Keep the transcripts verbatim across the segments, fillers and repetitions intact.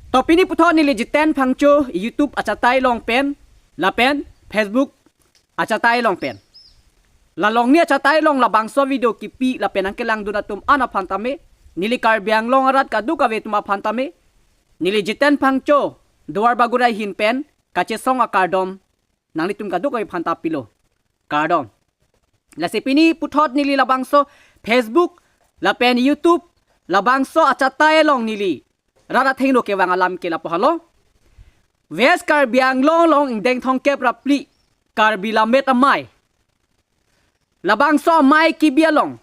To pini puthot neli Jiten Phangcho YouTube achatai along pen, lapen Facebook achatai along pen, la Longni achatai along labangso video kipi lapen nangkelangdun atum an aphan tame, neli Karbi Anglong arat kadokave atum aphan tame, neli Jiten Phangcho Duar Bagori ahin pen kachesong akardom nanglitum kadokave aphan ta pilo. Kardom. Lasi pini puthot neli labangso Facebook lapen YouTube labangso achatai along neli rat athengno kevang alam ke lapu helo. West Karbi Anglong along ingdeng thomkep ra phli Karbi Lammet Amei, labangso amei kebi along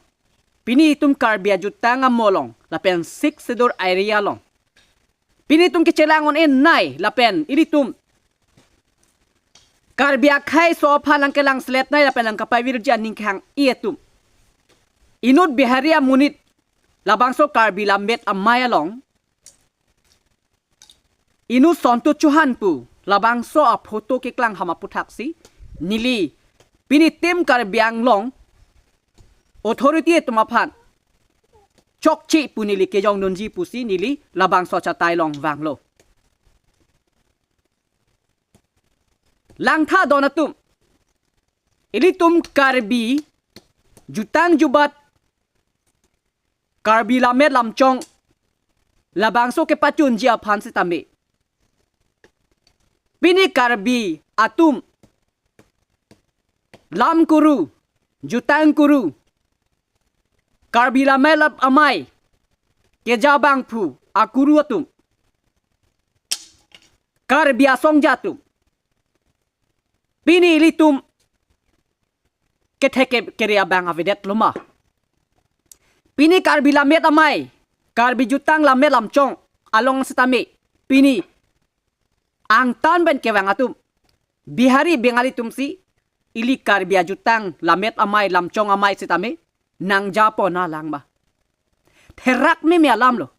pini itum Karbi ajutang amo along lapen Sixth Schedule area along pini itum kechelang un-e nei lapen ilitum Karbi akhei aso aphan nangkelang selet nei lapen nangkapavirji aning kehang-i atum, inut Bihari amonit labangso Karbi Lammet Amei along inut Sontu Chauhan pu labangso aphoto keklang ham aputhaksi, neli pini Team Karbi Anglong authority atum aphan chokche pu neli kejongdunji pusi neli labangso achatai along vanglo. Langtha don atum, ilitum Karbi jutang jubat, Karbi lammet lamchong labangso kepachunji aphan sitame, pini Karbi atum lam kuru, jutang kuru, Karbi Lammet Amei keja abangphu akuru atum, Karbi asongja atum, pini ilitum kethek ke- kere abang avedet loma? Pini Karbi Lammet Amei, Karbi jutang lammet lamchong along sitame, pini angtan pen kevang atum, Bihari Bengali atumsi ili Karbi ajutang lammet amei lamchong amei sitame nangjapon alang ma? Therak meme alam lo.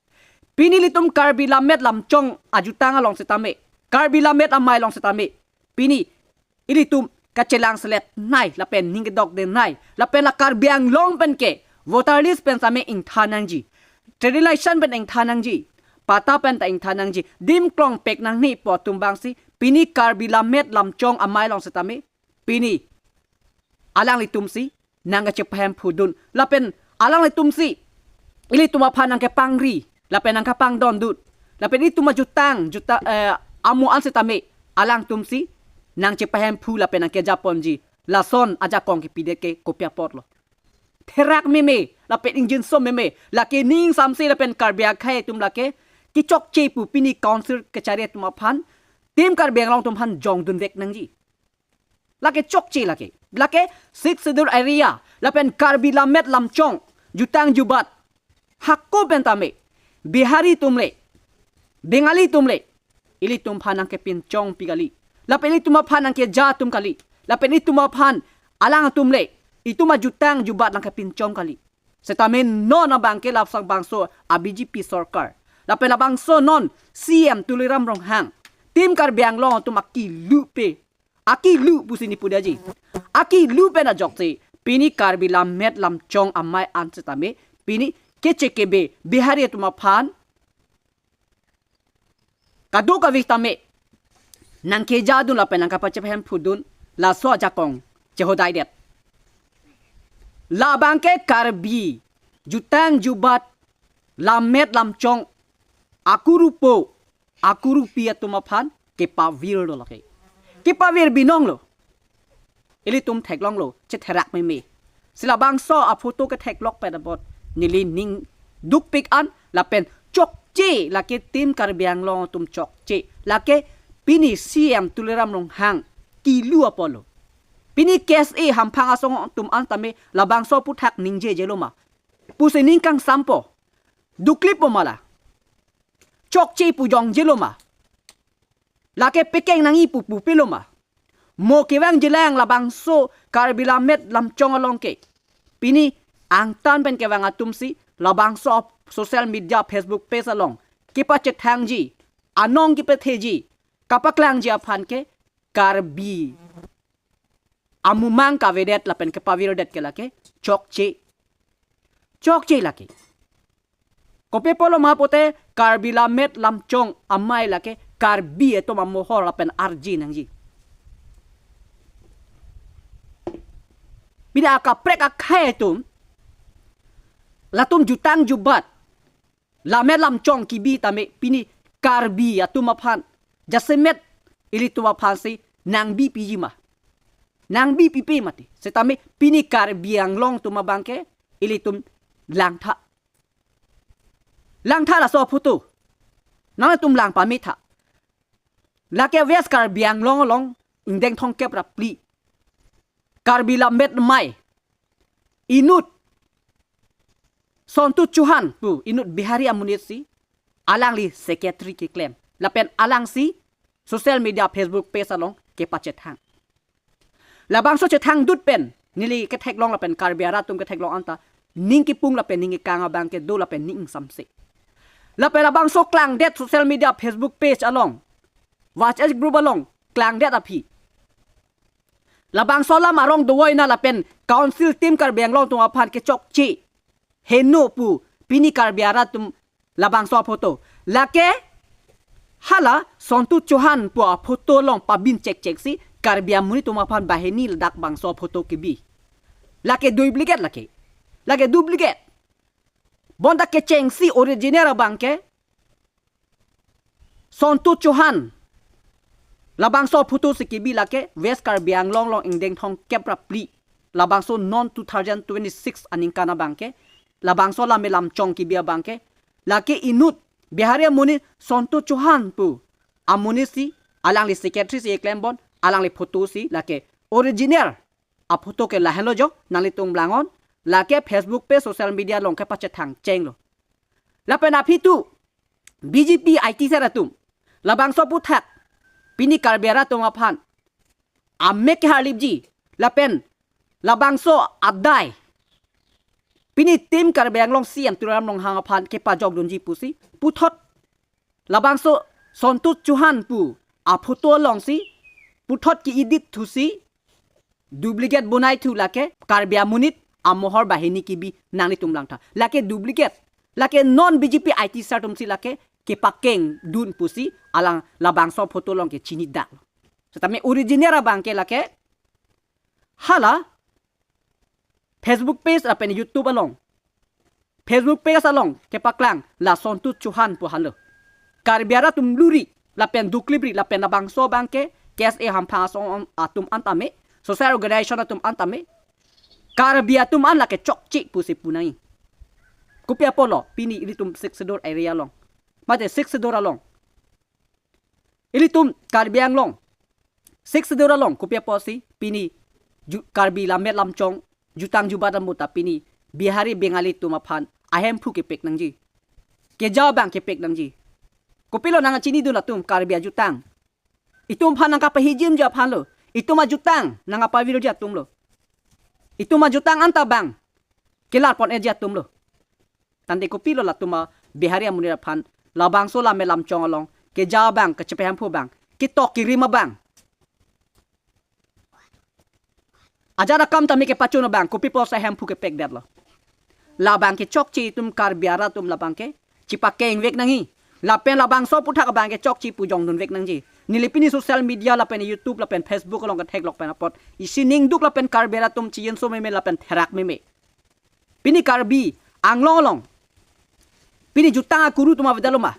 Pini ilitum Karbi lammet lamchong ajutang along sitame, Karbi lammet amei along sitame, pini ilitum kachelang selet nei lapen ning kedokde nei lapen la Karbi Anglong pen ke voter list pen sitame ingthan nangji, trading license pen ingthan nangji, patta pen ta ingthan nangji, dim klongpek nangne pu atum abangsi pini Karbi lammet lamchong amei along sitame, pini alanglitumsi nangkachepahemphudun lapen alanglitumsi ilitum aphan nangkepangri lapen nangkepangdondun lapen ilitum ajutang juta eh, amo an sitame alangtumsi nangchepahemphu lapen nangkejaponji, lason ajakong kepidet ke kopi apotlo? Therak meme lapen ingjinso meme, lake ning samse lapen Karbi akhei atum lake kechokche pu pini council kachari atum aphan, Team Karbi Anglong atum aphan jongdunvek nangji. Lake chokche lake. Lake Sixth Schedule area lapen Karbi lammet lamchong jutang jubat, hako pen tame Bihari atum le, Bengali atum le, ilitum aphan nangkepinchongpi kali, lapen ilitum aphan nangkeja atum kali, lapen ilitum aphan alangtum le itum ajutang jubat nangkepinchong kali. Sitame non abangke labangso a B J P sorkar lapen labangso non C M Tuliram Ronghang, Team Karbi Anglong atum akilupe, akilu pusi nipudetji, akilu pen ajokse pini Karbi lammet lamchong amei an sitame pini kechekebe Bihari atum aphan kadokave tame nangkejadun lapen nangkapachepahemphudun, laso ajakong chehodaidet. Labangke Karbi jutang jubat lammet lamchong akurupo akurupi atum aphan kepavir do lake. Kepavir binong lo. Ilitum theklonglo, chetherak meme. Si labangso aphoto ketheklok pen apot neli ning dukpik an lapen chokche lake Team Karbi Anglong atum chokche. Lake pini C M Tuliram Ronghang kilu apotlo. Pini K S A hamphang asong atum an tame labangso aphuthak ningjejelo ma? Pusi ning kangsampo. Duklipo ma la? Chokche pu jongjelo ma? Lake pekeng nangji pu pupilo ma? Mo kevangjilang labangso Karbi lammet lamchong along ke. Pini angtan pen kevang atumsi labangso social media, Facebook page along kepachethangji, anong kepatheji, kapaklangji aphan ke Karbi amumang kavedet lapen kepavirdet ke lake chokche. Chokche lake. Kopi apotlo ma pulote Karbi Lammet Lamchong amei lake Karbi atum amohor lapen arje nangji. Pini akaprek akhei atum, latum jutang jubat, lammet lamchong kebi tame pini Karbi atum aphan, jasemet ilitum aphansi nangbi piji ma? Nangbi pipe mati. Setame pini Karbi Anglong atum abangke ilitum langtha. Langtha laso aphoto. Nangtum lang pametha. Lake West Karbi Anglong along ingdeng thomkep ra phli, Karbi Lammet amei inut Sontu Chauhan pu inut Bihari amonit si alangli secretary keklem. Lapen alangsi social media Facebook page along kepachethang. Labangso chethangdut pen neli ketheklong lapen Karbi arat atum ketheklong anta ning kipung lapen ning kekang abangke do lapen ning ingsamse. Lapen labangso klangdet social media Facebook page along, WhatsApp group along klangdet aphi, labangso alam arong dovoi na lapen Council Team Karbi Anglong atum aphan kechokche heno pu pini Karbi arat atum labangso aphoto. Lake hala Sontu Chauhan pu aphoto along pabin chekchek si Karbi amonit atum aphan banghini ladak bangso aphoto kebi. Lake duplicate lake. Lake duplicate. Bonta kechengsi original abangke Sontu Chauhan. Labangso aphoto si kebi lake West Karbi Anglong along ingdeng thomkep ra phli, labangso non two thousand twenty-six aningkan abangke, labangso lammet lamchong kebi abangke, lake inut Bihari amonit Sontu Chauhan pu amonit si alangli secretary si eklembom, alangli photo si lake original aphoto ke lahenlo jo, nanglitum langnon, lake Facebook page social media along kepachethang chenglo. Lapen aphi tu BJP IT cell atum labangso aphuthak pini Karbi arat atum aphan amek keharlipji, lapen labangso adai pini Team Karbi Anglong CEM Tuliram Ronghang aphan kepajokdunji pusi puthot labangso Sontu Chauhan pu aphoto alongsi puthot ke-edit thusi duplicate bonai thu lake Karbi amonit amohor banghini kebi, nanglitum langtha. Lake duplicate. Lake non BJP IT cell atum si lake kepakengdun pusi alang labangso aphoto along ke chinidak. Setame original abangke lake hala Facebook page lapen YouTube along, Facebook page along kepaklang la Sontu Chauhan pu halo. Karbi arat atum luri lapen duklipri lapen labangso abangke KSA hamphang asong atum an tame, social organization atum an tame, Karbi atum an lake chokche pusi pu nangji. Kopi apotlo pini ilitum Sixth Schedule area along, mate Sixth Schedule along, ilitum Karbi Anglong Sixth Schedule along kopi apotsi pini ju-, Karbi Lammet Lamchong jutang jubat amo ta pini Bihari Bengali atum aphan ahemphu kepek nangji. Keja abang kepek nangji. Kopilo nangchinidun atum Karbi ajutang? Itum aphan nangkapahijimji aphan lo. Itum ajutang nangkapavirji atum lo. Itum ajutang anta abang kelar pon-eji atum lo. Tangte kopilo latum a Bihari amonit aphan labangso lammet lamchong along keja abang, kachepahemphu abang, ketok kerim abang, ajat akam tame kepachun abang, kopi apotsi ahemphu kepekdetlo? Labang ke chokche, itum Karbi arat atum labang ke chepakengvek nangji. Lapen labangso aphuthak abang ke chokche pu jongdunvek nangji. Neli pini social media lapen YouTube lapen Facebook along ketheklok pen apot isi ningduk lapen Karbi arat atum chijinso meme lapen therak meme. Pini Karbi Anglong along pini jutang akuru atum avedetlo ma?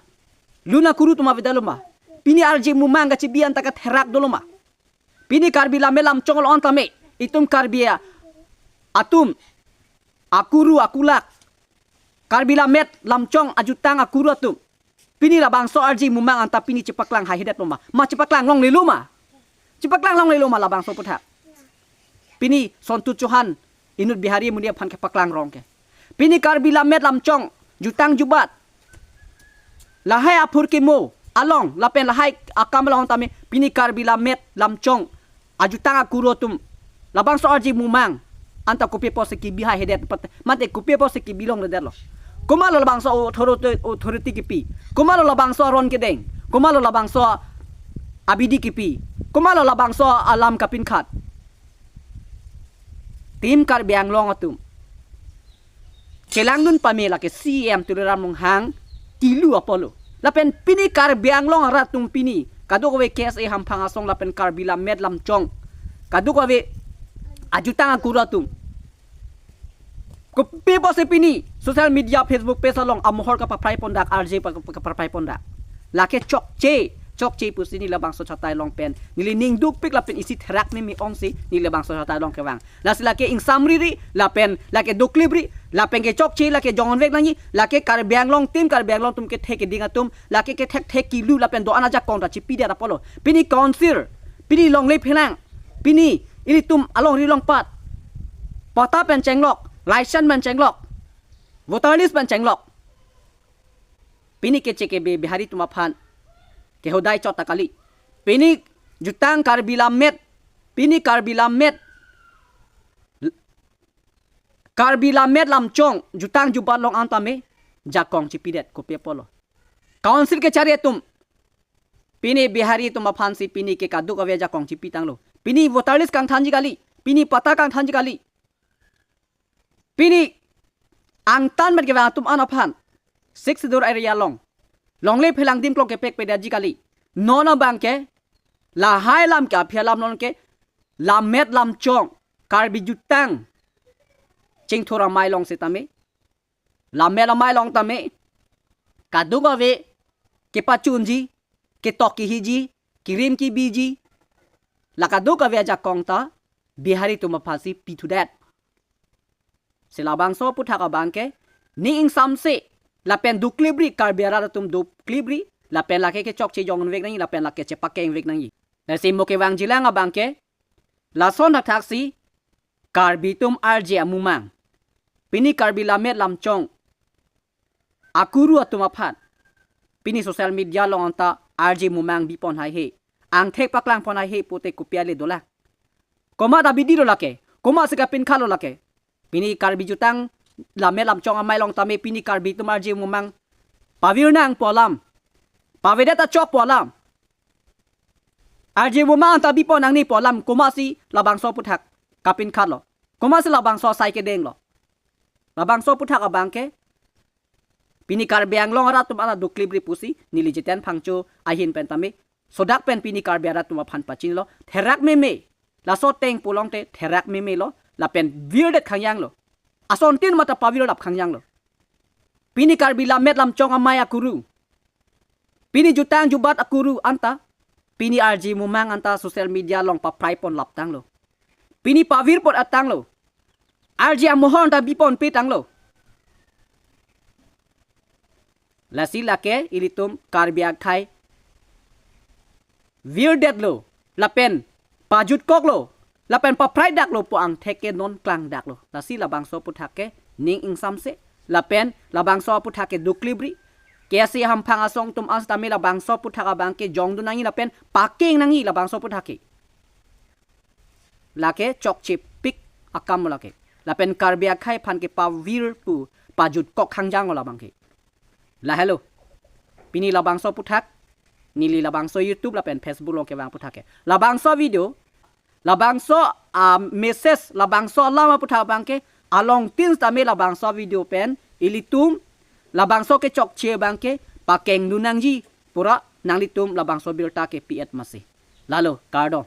Lun akuru atum avedetlo ma? Pini arje mumang kachebi anta katherak dolo ma? Pini Karbi Lammet Lamchong along tame itum Karbi a-, atum akuru akulak, Karbi Lammet Lamchong ajutang akuru atum pini labangso arje mumang anta pini chepaklang haihedetlo ma? Ma chepaklang longlelo ma? Chepaklang longlelo ma labangso aphuthak? Pini Sontu Chauhan inut Bihari amonit aphan kepaklang rong ke. Pini Karbi Lammet Lamchong jutang jubat, lahai aphurkimo along lapen lahai akam along tame pini Karbi Lammet Lamchong ajutang akuru atum labangso arje mumang anta kopi apotsi kebi haihedet pat, mate kopi apotsi kebi longledetlo? Komatlo labangso authority, authority kipi? Komatlo labangso aron kedeng? Komatlo labangso abidi kipi? Komatlo labangso alam kapinkhat? Team Karbi Anglong atum, Kelangdun pame lake C E M Tuliram Ronghang kilu apotlo. Lapen pini Karbi Anglong arat atum pini kadokave K S A hamphang asong lapen Karbi Lammet Lamchong, kadokave ajutang akuru atum, kopi pusi pini social media, Facebook page along amohor kapaprai pondak, R J pa-, kapaprai pondak? Lake chokche, chokche pusi neli labangso chatai along pen neli ning dukpik lapen isi therak meme ongsi neli labangso chatai along kevang. Lasi lake ingsamri ri, lapen lake duklip ri, lapen kechokche lake jongvek nangji, lake Karbi Anglong tim, Karbi Anglong atum kethek keding atum, lake kethekthek kilu lapen do-an ajakong ta chipidet apotlo. Pini council, pini longle phelang, pini ilitum alongri longpat, patta pen chenglok, license pen chenglok, voter list pen chenglok, pini keche kebe Bihari atum aphan kehodai chot ta kali. Pini jutang Karbi Lammet, pini Karbi Lammet, Karbi Lammet Lamchong jutang jubat along an tame jakong chipidet, kopi apotlo? Council kechari atum, pini Bihari atum aphansi pini ke kadokave jakong chipitanglo. Pini voter list kangthanji kali, pini patta kangthanji kali. Pini angtan mat kevang atum an aphan Sixth Schedule area along longle phelang dimklong kepek pedaji kali. Non abangke lahai alam ke aphi alam, nonke Lammet Lamchong Karbi jutang chingthur amei along setame, Lammet amei along tame kadokave kepachunji, ketok kehiji, kirim kebiji, la kadokave ajakong ta Bihari atum aphansi pithudet. Si labangso aphuthak abangke ning ingsamse lapen duklip ri, Karbi arat atum duklip ri, lapen lake kechokche jongvek nangji, lapen lake chepakengvek nangji. Lasi mo kevangjilang abangke lason thakthaksi Karbi atum R J amumang, pini Karbi Lammet Lamchong akuru atum aphan pini social media along anta R J mumang bipon haihe, angthek paklang pon haihe pute kopi ale dolang? Komat abidi lo lake, komatsi kapinkhatlo lake? Pini Karbi jutang Lammet Lamchong amei along tame pini Karbi atum R J mumang pavir nang pu alam, pavedet ta chok pu alam, R J mumang anta bipon nangne pu alam komatsi labangso aphuthak kapinkhatlo? Komatsi labangso asai kedenglo? Labangso aphuthak abangke pini Karbi Anglong arat atum an ta duklip ri pusi neli Jiten Phangcho ahin pen tame sodak pen pini Karbi arat atum aphan pachinilo. Therak meme, laso ateng pulote therak memelo, lapen virdet khangjanglo. Asontin mata pavirlap khangjanglo. Pini Karbi Lammet Lamchong amei akuru, pini jutang jubat akuru anta pini R J mumang anta social media along paprai pon laptanglo. Pini pavir pon attanglo. R J amohor anta bipon petanglo. Lasi lake ilitum Karbi akhei virdetlo, lapen pajutkoklo, lapen papraidaklo pu angthek ke non klangdaklo. Lasi labangso aphuthak ke ning ingsamse, lapen labangso aphuthak ke duklip ri. K S A hamphang asong atum an setame labangso aphuthak abangke jongdun nangji lapen pakeng nangji labangso aphuthak ke. Lake chokchepik akam lake. Lapen Karbi akhei aphan ke pavir pu pajutkok khangjanglo labangke. Lahelo. Pini labangso aphuthak, neli labangso YouTube lapen Facebook along kevang aphuthak ke. Labangso video, labangso, ah, message, labangso alam aphuthak abangke alongtin setame labangso video pen ilitum labangso kechokche abangke pakengdun nangji pura nanglitum labangso birta ke pi-et masi. Lalo, kardom.